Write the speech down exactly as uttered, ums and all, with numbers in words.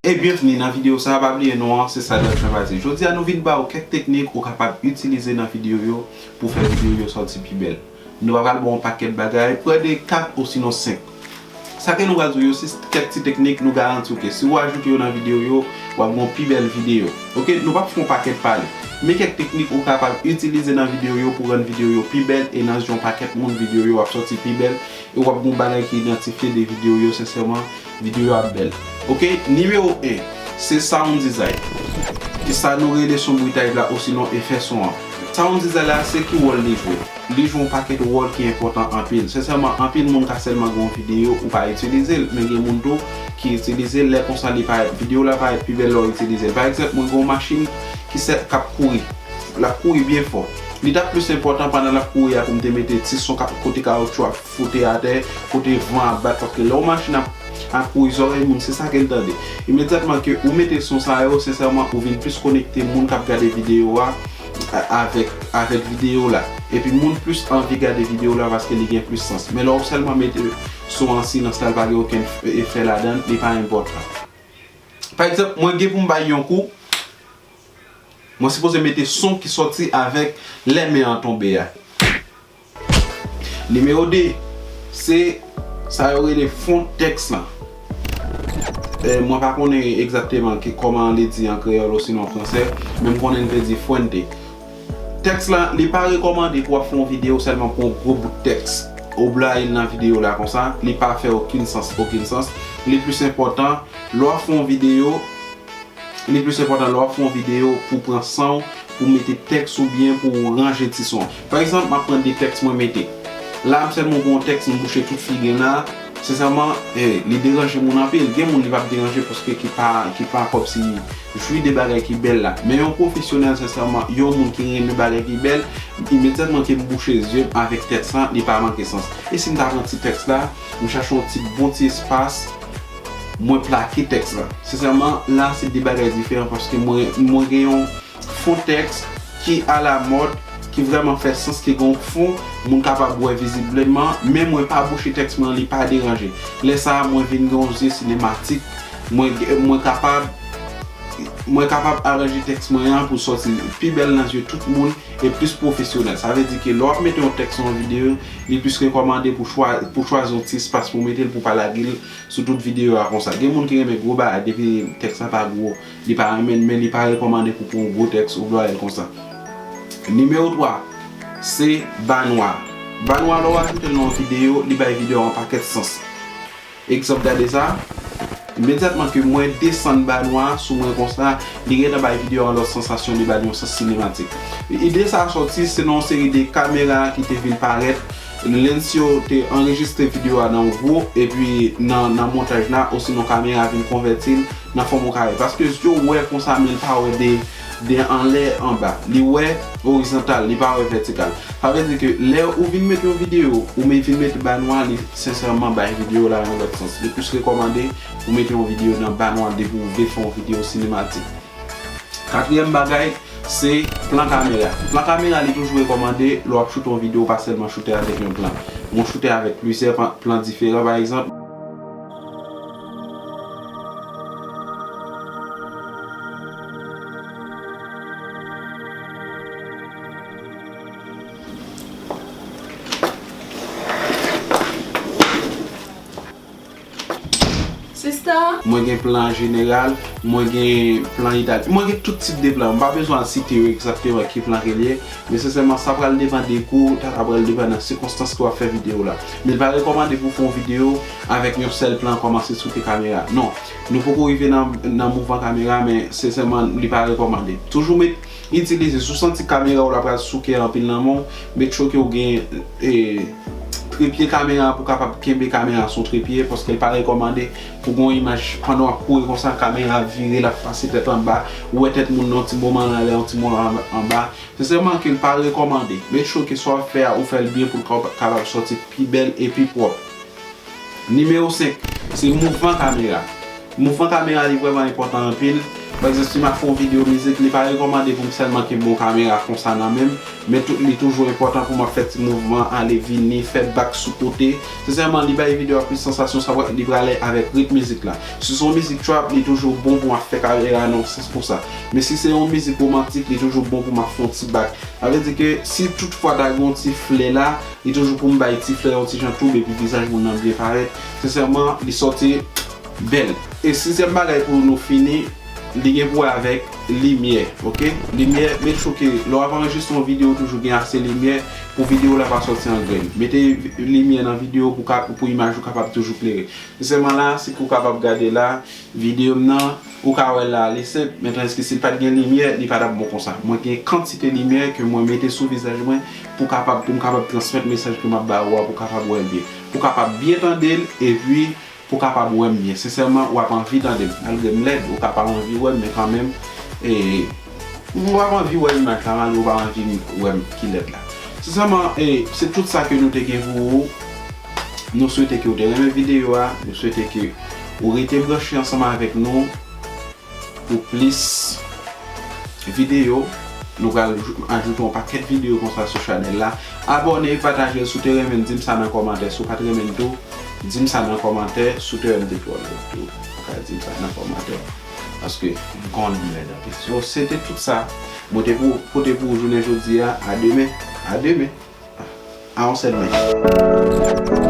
E byenvni nan videyo sa a, pa bliye non an, se Sadrac Jean Valdy. Jodi a nou vin ba w kèk teknik ou kapab itilize nan videyo yo pou fè videyo yo sòti pi bèl. Nou pa pral ba w yon pakèt bagay, pran de kat osinon senk. Sa ke nou pral di w yo, se kèk ti teknik nou garanti w ke si w ajoute yo nan videyo yo, w ap gen yon pi bèl videyo. Oke, nou p ap fè yon pakèt pale. Men kèk teknik ou kapab itilize nan videyo yo pou rann videyo yo pi bèl e nan je yon pakèt moun videyo yo ap sòti pi bèl e w ap gen yon bagay ki idantifye de videyo yo, sensèman, videyo yo ap bèl. Oke, nimewo en, se sound design. Ki sa nou rele son britaj la osinon efè son an. Sound design la, se ki wòl li jwe? Li jwe yon pakèt wòl ki enpòtan anpil. Sensèman, anpil moun ka sèlman gen yon videyo ou pa itilize l, men gen moun tou ki itilize l, lè konsa li parèt, videyo la parèt pi bèl lè w itilize l. Pa egzanp, mwen gen yon machin ki sè, k ap kouri. L ap kouri byen fò. Li t ap plis enpòtan pandan l ap kouri a pou m te mete ti son ka-, kote kawotchou ap foute atè, kote van ap bat, paske lè yon machin ap, ap kouri, zòrèy moun, se sa ke l tande. Imedyatman ke ou mete son sa yo, sensèman, ou vin plis konekte moun k ap gade videyo a, a-, avèk, avèk videyo la. Epi moun plis anvi gade videyo la paske li gen plis sans. Men lè w sèlman mete son an silans la, l pa gen okenn f-, efè ladan l, li pa enpòtan. Pa egzanp, mwen gen pou m bay yon kou, mwen sipoze mete son ki sòti avèk lè men an tonbe a. Nimewo de, se sa yo rele fon tèks lan. E, mwen pa konnen egzakteman ki, kòman li di an kreyòl osinon an fransè, men m konnen l vle di fuente. Tèks lan, li pa rekòmande pou w ap fè yon videyo sèlman pou yon gwo bout tèks. Ou blayi l nan videyo la konsa, li pa fè okenn sans, okenn sans. Li plis enpòtan, lè w ap fè yon videyo, li plis enpòtan lè w ap fè yon videyo pou pran san w, pou mete tèks oubyen pou ranje ti son. Pa egzanp, m ap pran de tèks mwen mete. La, m sèlman gen yon tèks, m bouche tout figi m la. Sensèman, eh, li deranje moun anpil. Gen moun li p ap deranje paske ki pa, ki pa kòmsi jwi de bagay ki bèl la. Men yon pwofesyonèl, sensèman, yon moun ki renmen bagay ki bèl, imedyatman ke m bouche zye m avèk tèks lan, li pa manke sans. E si m ta pran ti tèks la, m chache yon ti bon ti espas, mwen plake tèks lan. Sensèman, la se de bagay diferan paske mwen, mwen gen yon fon tèks ki alamòd, ki vrèman fè sans, ki gen yon fon, moun kapab wè vizibleman, men mwen pa bouche tèks mwen, li pa deranje. Lè sa a, mwen vin gen yon zye sinematik, mwen, mwen kapab, mwen kapab aranje tèks mwen an pou sòti pi bèl nan zye tout moun e plis pwofesyonèl. Sa vle di ke lè w ap mete yon tèks nan yon videyo, li plis rekòmande pou chwa-, pou chwazi yon ti espas pou mete l, pou pa lage l sou tout videyo a konsa. Gen moun ki renmen gwo bagay, depi tèks la pa gwo, li pa renmen l, men li pa rekòmande pou pran yon gwo tèks ou blayi l konsa. Nimewo twa, se ba nwa. Ba nwa, lè w ajoute l nan yon videyo, li bay videyo a yon pakèt sans. Egzanp, gade sa. Imedyatman ke mwen desann ba nwa sou mwen konsa, li gentan bay videyo a yon lòt sansasyon, li ba l yon sans sinematik. Ide sa a sòti, se nan yon seri de kamera ki te vin parèt. Lens yo te anrejistre videyo a nan yon gwo, epi nan, nan montaj la, osinon kamera vin konvèti l nan fòm yon kare. Paske zye w wè konsa, men l pa wè de, de anlè anba. Li wè orizontal, li pa wè vètikal. Sa vle di ke lè ou vin mete yon videyo, ou men vin mete ba nwa, li sensèman bay videyo la yon lòt sans. Li plis rekòmande pou mete yon videyo nan ba nwa depi ou vle fè yon videyo sinematik. Katriyèm bagay, se plan kamera. Plan kamera, li toujou rekòmande lè w ap choute yon videyo, pa sèlman choute avèk yon plan. Men w choute avèk plizyè pa-, plan diferan, pa egzanp. Sista. Mwen gen plan jeneral, mwen gen plan Itali, mwen gen tout tip de plan. M pa bezwen al site yo egzakteman ki plan ke l ye, men sensèman sa pral depann de gou w, sa pral depann nan sikonstans ke w ap fè videyo la. Men l pa rekòmande pou w fè yon videyo avèk yon sèl plan, kòmanse souke kamera. Non, nou poko rive nan, nan mouvman kamera, men sensèman li pa rekòmande. Toujou met Itilize, si w santi kamera w la pral souke anpil nan men w, make sure ke w gen, e, trepye kamera pou w kapab kenbe kamera sou trepye, paske l pa rekòmande pou gen yon imaj pandan w ap kouri konsa, kamera vire, l ap pase tèt anba, ou wè tèt moun nan yon ti moman anlè, yon ti moman anba. Sensèman ke l pa rekòmande. Make sure ke sa w ap fè a, ou fè l byen pou l ka-, kapab sòti pi bèl e pi pwòp. Nimewo senk, se mouvman kamera. Mouvman kamera li vrèman enpòtan anpil. Pa egzanp, si m ap fè yon videyo mizik, li pa rekòmande pou m sèlman kenbe yon kamera konsa nan men m, men tou, li toujou enpòtan pou m ap fè ti mouvman ale vini, fè bak sou kote. Sensèman, li bay videyo a plis sansasyon, sa li prale avèk ritm mizik la. Si se yon mizik trap, li toujou bon pou m ap fè kamera nan yon sans konsa. Men si se yon mizik womantik, li toujou bon pou m ap fè yon ti bak. Sa vle di ke si tout fwa ta gen yon ti flè la, li toujou pou m bay ti flè yon ti jan twoub epi vizaj moun nan byen parèt. Sensèman, li sòti bèl. E sizyèm bagay pou nou fini, li gen pou wè avèk limyè, oke? Limyè, make sure ke lè w ap anrejistre yon videyo, toujou gen ase limyè pou videyo la pa sòti an grenn. Mete limyè nan videyo pou ka, pou imaj ou kapab toujou klere. Sensèman la, si ke w kapab gade la, videyo m nan, ou ka wè la, li senp, men tandiske si l pa t gen limyè, li pa t ap bon konsa. Mwen gen kantite limyè ke mwen mete sou vizaj mwen pou kapab, pou m kapab transmèt mesaj ke m ap ba ou a, pou w kapab wè l byen. Pou w kapab byen tande l, epi pou w kapab wè m byen. Sensèman, w ap anvi tande m. Malgre m lèd, ou ka pa anvi wè m, men kanmenm, e, w ap anvi wè imaj la, malgre w pa anvi wè m ki lèd la. Sensèman, e, se tout sa ke nou te gen pou ou. Nou swete ke w te renmen videyo a. Nou swete ke ou rete branche ansanm avèk nou pou plis videyo. Nou pral jou-, ajoute yon pakèt videyo konsa sou chanèl la. Abòne, pataje l, si w te renmen l, di m sa nan kòmantè. Si w pa t renmen l tou, di m sa nan kòmantè. Si w te renmen l tou, ou ka di m sa nan kòmantè. Paske m konnen m lèd anpil. So, se te tout sa mwen te pou, pote pou ou jounen jodi a. A demen. A demen. A yon sèl men.